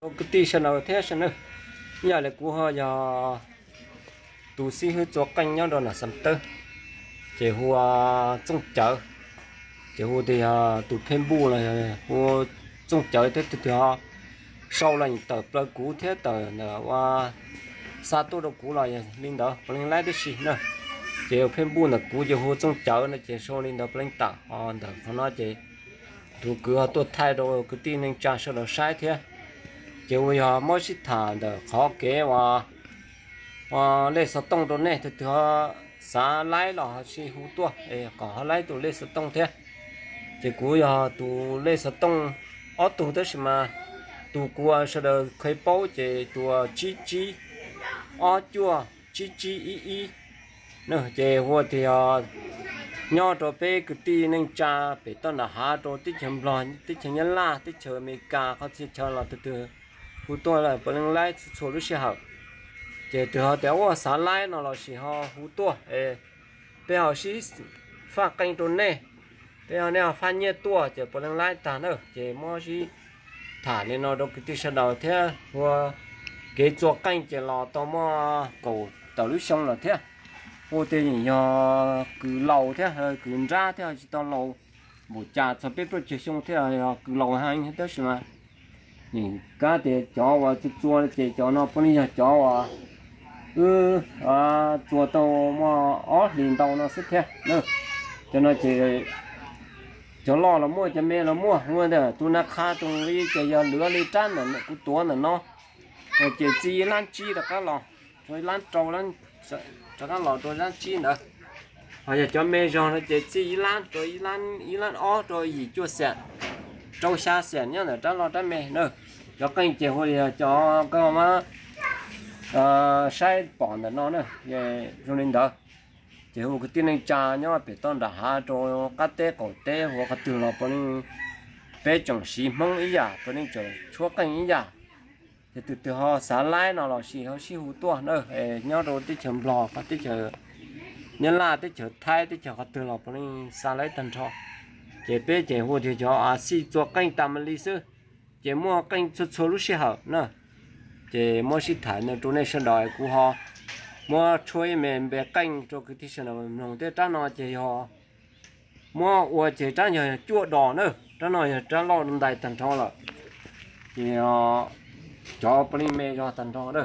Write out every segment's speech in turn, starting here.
Rau kwv tij sawv daws thiab sawv daws, ib yam li kuv ho yog tus xib hwb txua qeej nyob rau nram Xam Tawb, ces hu ua Txooj Cawv, ces hu tias yog tus Facebook los hu Txooj Cawv thiab, tus twg ho sau los tawm plaws kuv thiab tawm ntawm ua xa tuaj rau kuv los yog li ntawd puav leej laib tib si na. Ces Facebook ntawm kuv ces hu Txooj Cawv no ces sau li ntawd puav leej tawm. Ho ntawm qhov no ces tus kwv ho tuaj thaij rau kwv tij neej tsa sawv daws saib thiab. Ces ua yog muab sib tham ntawm qhov kev ua lej xov tooj rau nej, tus twg ho xav laib los ho sib hu tuaj es kom ho laib tus lej xov tooj thiab. Ces kuv yog tus lej xov tooj ob tug tab sis mas tus kuv ua sawv daws kheev paub ces tus tsib tsib ob cuaj tsib tsib ib ib. Ces hu tias nyob rau peb kwv tij neej tsa pem toj nram hav rau teb chaws Nplog, teb chaws Nyab Laj, teb chaws Amelikas, qhov txhia chaw los tus twg hu tuaj puav leej laib txhua txhua lub sij hawm. Ces tus ho tias ua xav laib no los sis ho hu tuaj, peb ho sib faj qeej rau nej, peb ho nej ho faj nyiaj tuaj ces puav leej laib tag na. Ces muab sib tham li no rau kwv tij sawv daws thiab ua kev txua qeej ces los tau muaj kaum tawm lub xyoo lawm thiab. Ua tias yeej yog kws laus thiab kws nrab thiab tsis tau laus npaum cas txog peb plaub caug xyoo thiab, yog kws laus heev tab sis mas yeej kav tias cov uas txua txua ces cov no puav leej yog cov uas wb txua tau muaj ob hlis ntau no xwb thiab na. Cov no ces cov loj los muaj, cov me los muaj, muaj ntawm tus nab qha tus li ces yog lwm li rab ntawm kuv tuav ntawm no, ces txij ib lab tsib rov qab los rau ib lab rau, rov qab los rau lab tsib ntawd. Ho yog cov me zog no ces txij ib lab rau ib lab ob rau yim cuaj xees, rau xya xees nyob ntawm rab loj rab me na. Cov qeej ces hu li yog cov koj mas saib pom ntawm no na, zoo li ntawd. Ces hu kwv tij neej tsa nyob pem toj nram hav rau qab teb qaum teb hu qhov twg los puav leej peb tseem siv Hmoob ib yam, puav leej tseem tshuab qeej ib yam. Ces tus twg ho xav laib no los sis ho sib hu tuaj na, nyob rau teb chaws Nplog, teb chaws Nyab Laj, teb chaws Thaib, teb chaws qhov twg los puav leej xa laib tag nrho. Ces peb ces hu tias cov a xij txua qeej tas mas li xwb, ces muaj qeej txhua txhua lub sij hawm na. Ces muab sib tham no rau nej sawv daws, kuv ho muab tshuab ib me npe qeej rau kwv tij sawv daws mloog thiab. Rab no ces yog muab ua ces rab yog cuaj dos na, rab no yog rab loj ntais tag nrho lawm, ces cov puav leej me zog tag nrho na.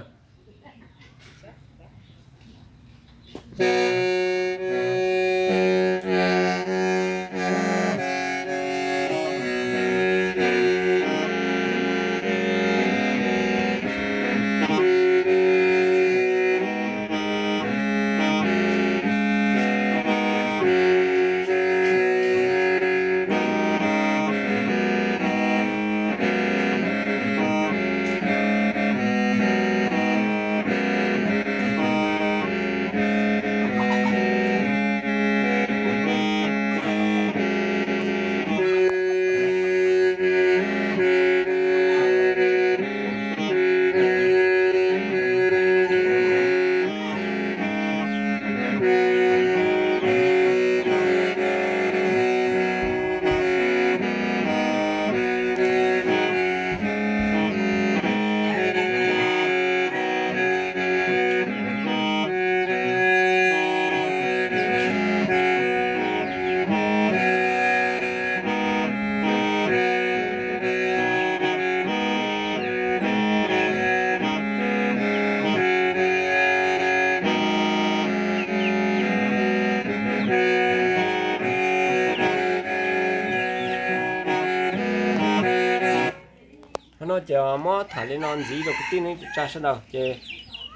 Qhov no ces muab tham li no ntxiv rau kwv tij neej tsa sawv daws, ces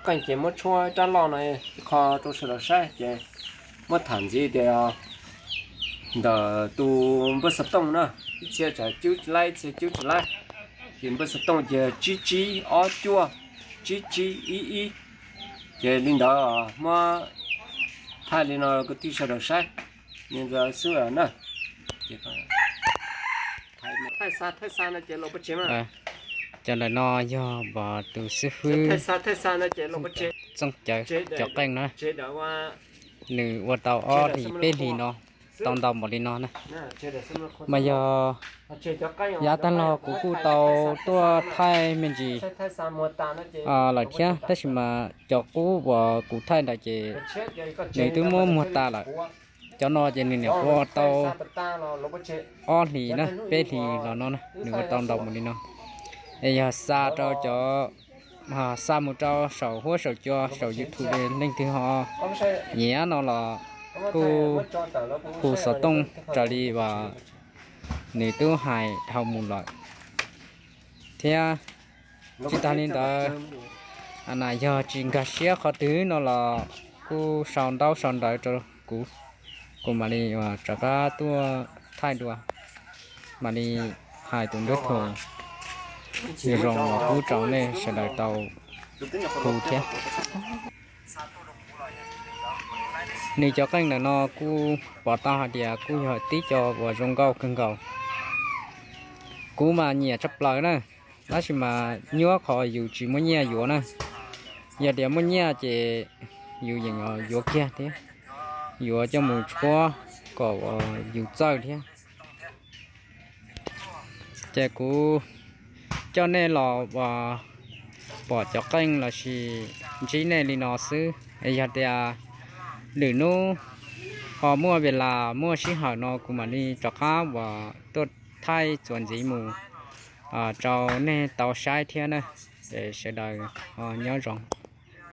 qeej ces muab tshuab rab loj no qho rau sawv daws saib, ces muab tham ntxiv tias ntawm tus npawb xov tooj na, ib txhia tsam cwb tsis laib, ib txhia cwb tsis laib, ces npawb xov tooj ces tsib tsib ob cuaj tsib tsib ib ib. Ces li ntawd muab thaij li no kwv tij sawv daws saib li ntawd xwb na. Thaij xa, thaij xa no ces los pov tseg mas. Cov ntawm no yog pom tus xib fwb Txooj Cawv cov qeej na. Nws ua tau ob hlis peb hlis no. tau ntau npaum li no na. Mas yog yav tag los kuv kuj tau tuaj thaij me ntsis lawm thiab, tab sis mas cov qub uas kuv thaij ntawd ces nws twb muab muag tas lawm. Cov no ces nws niam ua tau ob hlis na, peb hlis los no na, nws ua tau ntau npaum li no. Es yog xa rau cov, xa mus rau saum huab saum cua saum YouTube, leej twg ho nyiam no los kuj hu xov tooj raws li uas nws twb hais dhau mus lawm thiab. Tsis tas li ntawd, yog tsis nkag siab qhov twg no los kuj sau ntaub sau ntawv rau kuv, kuv mam li rov qab tuaj thaij dua, mam li hais tus nruab thum zoo uas pub rau nej sawv daws tau hu thiab. Nws cov qeej ntawm no kuj pom tau hais tias kuj yog tib co uas zoo nkauj kawg nkaus. Kuv mas nyiam tshaj plaws na, tab sis mas nyuaj qhov yus tsis muaj nyiaj yuav na. Yog tias muaj nyiaj ces yus yeem yuav kiag thiab, yuav coj mus tshuab kom yus txawj thiab. Ces kuv coj nej los pom cov qeej lossis ntsib nej li no xwb. Yog tias lwm hnub ho muaj ves las muaj sij hawm no kuv mam li rov qab uas tuaj thaij txuas ntxiv mus rau nej tau saib thiab na. Es sawv daws nyob zoo.